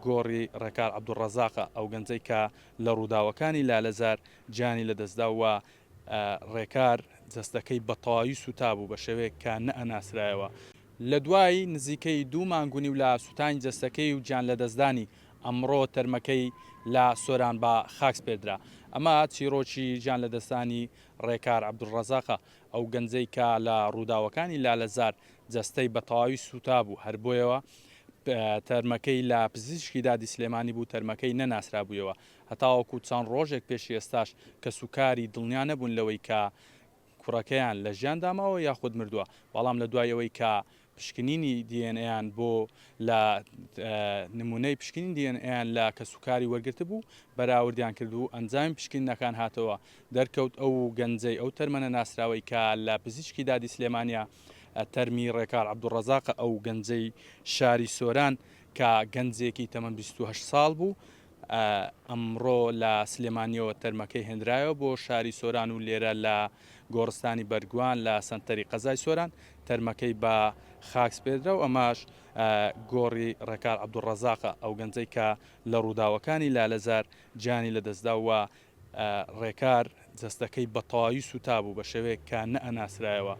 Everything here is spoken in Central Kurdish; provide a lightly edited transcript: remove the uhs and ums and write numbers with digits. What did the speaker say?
گۆڕی ڕێکار عەبدولڕەزاقە، ئەو گەنجەی کە لە ڕووداوەکانی لالەزار گیانی لەدەستدا و ڕێکار جەستەکەی بە تەواوی سووتابوو بە شێوەیەک کە نەئەناسرایەوە. لە دوای نزیکەی دوو مانگ و نیو لە سووتانی جەستەکەی و گیان لەدەستدانی، ئەمڕۆ تەرمەکەی لە سۆران بە خاک سپێردرا. ئەمە چیڕۆکی گیان لەدەستدانی ڕێکار عەبدولڕەزاقە، ئەو گەنجەی کە لە ڕووداوەکانی لالەزار جەستەی بە تەواوی سووتابوو، هەر بۆیەوە تەرمەکەی لە پزیشکی دادی سلێمانی بوو تەرمەکەی نەناسرابوویەوە. هەتاوەکو چەند ڕۆژێک پێشی ئێستاش کەسوکاری دڵنیا نەبوون لەوەی کە کوڕەکەیان لە ژیاندا ماوە یاخود مردووە، بەڵام لە دوای ئەوەی کە پشکنینی دی ئێن ئەیان بۆ لە نمونەی پشکنین دی ئێن ئەیان لە کەسوکاری وەرگرتبوو بەراوردیان کرد و ئەنجامی پشکنینەکان هاتەوە دەرکەوت ئەو گەنجەی ئەو تەرمە نەناسراوەی کە لە پزیشکی دادی سلێمانیە تەرمی ڕێکار عەبدولڕەزاقە ئەو گەنجەی شاری سۆران کە گەنجێکی تەمەن 28 ساڵ بوو ئەمڕۆ لە سلێمانییەوە تەرمەکەی هێنرایەوە بۆ شاری سۆران و لێرە لە گۆڕستانی بەرگوان لە سەنتەری قەزای سۆران تەرمەکەی بە خاک سپێردرا و ئەمەش گۆڕی ڕێکار عەبدولڕەزاقە، ئەو گەنجەی کە لە ڕووداوەکانی لالەزار گیانی لەدەستدا و ڕێکار جەستەکەی بە تەواوی سووتابوو بە شێوەیەک کە نەئەناسرایەوە.